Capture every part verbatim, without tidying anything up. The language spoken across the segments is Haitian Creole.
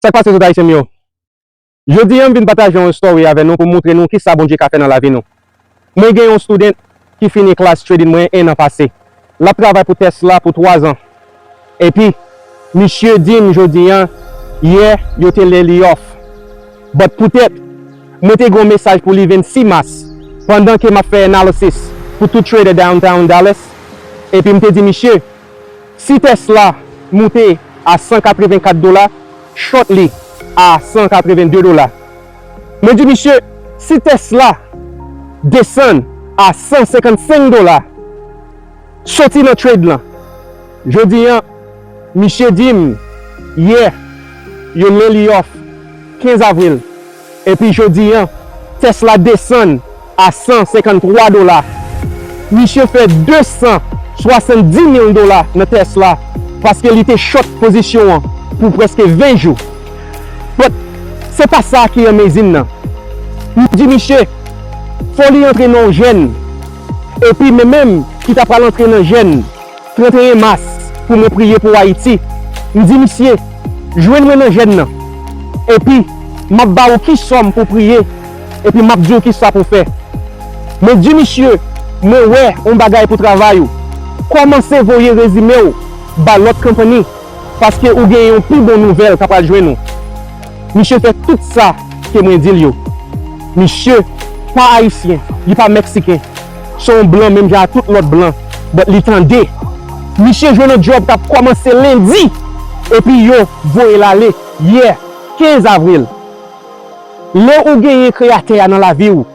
Sa k pase tout Ayisyen m yo? Jodi a, m vin pataje yon story avè nou pou m montre nou kisa Bondye ka fè nan lavi nou. Mwen gen yon student ki fini klas trading mwen en an pase. L ap travay pou Tesla pou twa zan. Epi, misye di m jodi a, yè, yo te lay li off. But poutèt, mwen te gen yon mesaj pou li vennsis mas, pandan ke m ap fè analysis pou tout trader downtown Dallas. Epi m te di misye, si Tesla moute a san katrevenkat dola, short li a san katrevende dola. Mwen di misye, si Tesla desann a san senkannsenk dola, soti nan trade lan. Jodi a, misye di m, yè, yo lay li off kenz avril. Epi jodi a, Tesla desann a san senkanntwa dola. Misye fè de san swasanndis mil dola nan Tesla paske li te short pozisyon an pou prèske ven jou. But, se pa sa ki amazing nan. M di misye, fò li antre nan yon jèn. Epi mwen menm ki ta pral antre nan jèn, trannteyen mas, pou mwen priye pou Ayiti. M di misye, jwenn mwen nan jèn nan. Epi, m ap ba ou ki sòm pou priye. Epi m ap di w kisa pou fè. Mwen di misye, mwen wè yon bagay pou travay ou. Kòmanse voye rezime w ba lòt konpanyi, paske ou gen yon pi bon nouvèl k ap pral jwenn ou. Misye fè tout sa ke mwen di l yo. Misye pa ayisyen, li pa meksiken. Se yon blan menm jan ak tout lòt blan, but li tande. Misye jwenn yon djòb k ap kòmanse lendi, epi yo voye l ale yè, kenz avril. Lè ou genyen Kreyatè a nan lavi w,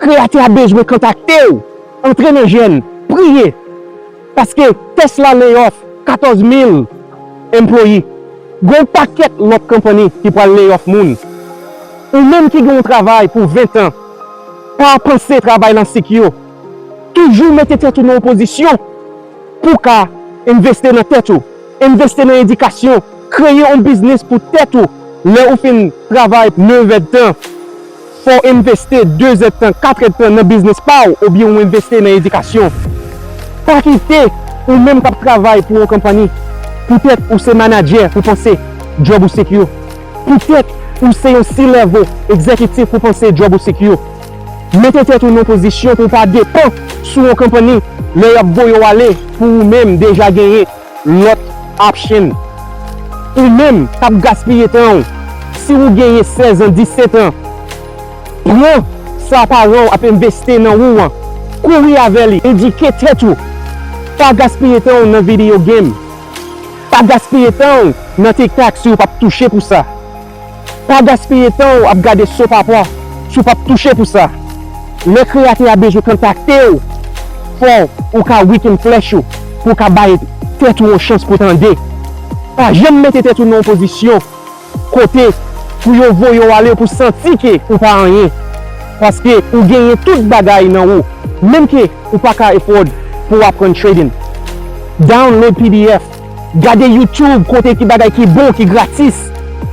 Kreyatè a bezwen kontakte w. Antre nan jèn, priye. Paske Tesla lay off katòz mil employee. Gen yon pakèt lòt konpanyi ki pral lay off moun. Ou menm ki gen yon travay pou ven tan, pa panse travay lan secure. Toujou mete tèt ou nan yon pozisyon pou w ka envesti nan tèt ou, envesti nan edikasyon, kreye yon biznis pou tèt ou. Lè ou fin travay nèf èdtan, fò w envesti de zèdtan, kat èdtan nan biznis pa w, oubyen ou envesti nan edikasyon. Pa kite ou menm k ap travay pou yon konpanyi, poutèt ou se manadjè, pou panse djòb ou secure. Poutèt ou se yon C-level egzekitif, pou panse djòb ou secure. Mete tèt ou nan yon pozisyon pou w pa depan sou yon konpanyi lè y ap voye w ale, pou ou menm deja genyen lòt option. Ou menm k ap gaspiye tan w, si ou genyen sèz an, disèt an, pran sa paran w ap envesti nan ou an, kouri avè li, edike tèt ou. Pa gaspiye tan w nan video game. Pa gaspiye tan w nan TikTok si w p ap touche pou sa. Pa gaspiye tan w ap gade soap opera si w p ap touche pou sa. Lè Kreyatè a bezwen kontakte w, fò ou ka weaken flèch ou pou w ka bay tèt ou yon chans pou tande. Pa janm mete tèt ou nan yon pozisyon kote pou yo voye w ale, pou santi ke ou pa anyen. Paske ou genyen tout bagay nan ou, menm ke ou pa ka afford pou w aprann trading. Download P D F. Gade YouTube kote ki bagay ki bon, ki gratis.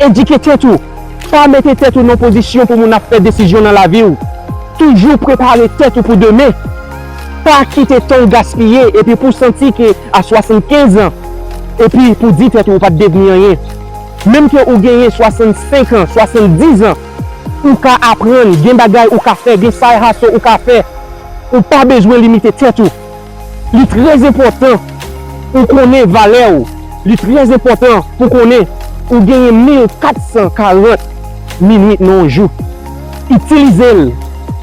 Edike tèt ou. Pa mete tèt ou nan pozisyon pou moun ap fè desizyon nan lavi w. Toujou prepare tèt ou pou demen. Pa kite tan w gaspiye epi pou w santi ke a swasannkenz an, epi pou di tèt ou ou pa t devni anyen. Menm ke ou genyen swasannsenk an, swasanndis an, ou ka aprann, gen bagay ou ka fè, gen side hustle ou ka fè. Ou pa bezwen limite tèt ou. Li trè enpòtan ou konnen valè w. Li trè enpòtan pou konnen ou genyen mil kat san karant minit nan yon jou. Itilize l.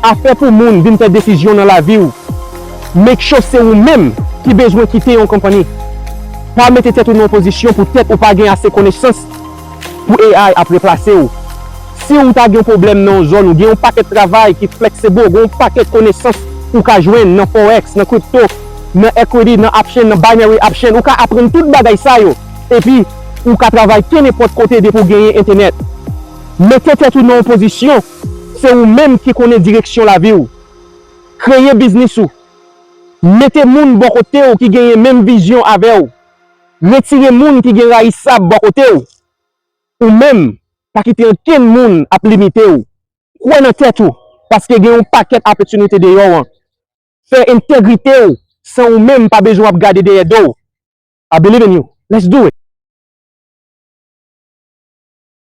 Afè pou moun vin fè desizyon nan lavi w. Make sure se ou menm ki bezwen kite yon konpanyi. Pa mete tèt ou nan yon pozisyon poutèt ou pa gen ase konesans pou A I ap replase w. Si ou ta gen yon pwoblèm nan yon zòn, ou gen yon pakèt travay ki flexible, gen yon pakèt konesans ou ka jwenn nan forex, nan crypto, nan equity, nan option, nan binary option. Ou ka aprann tout bagay sa yo. Epi, ou ka travay kenenpòt kote depi w genyen entènèt. Mete tèt ou nan yon pozisyon, se ou menm ki konnen direksyon lavi w. Kreye biznis ou. Mete moun bò kote w ki genyen menm vizyon avè w. Retire moun ki gen rayisab bò kote w. Ou menm, pa kite okenn moun ap limite w. Kwè nan tèt ou, paske gen yon pakèt opòtinite deyò an. Fè entegrite w, san ou menm pa bezwen ap gade dèyè do w. I believe in you. Let's do it.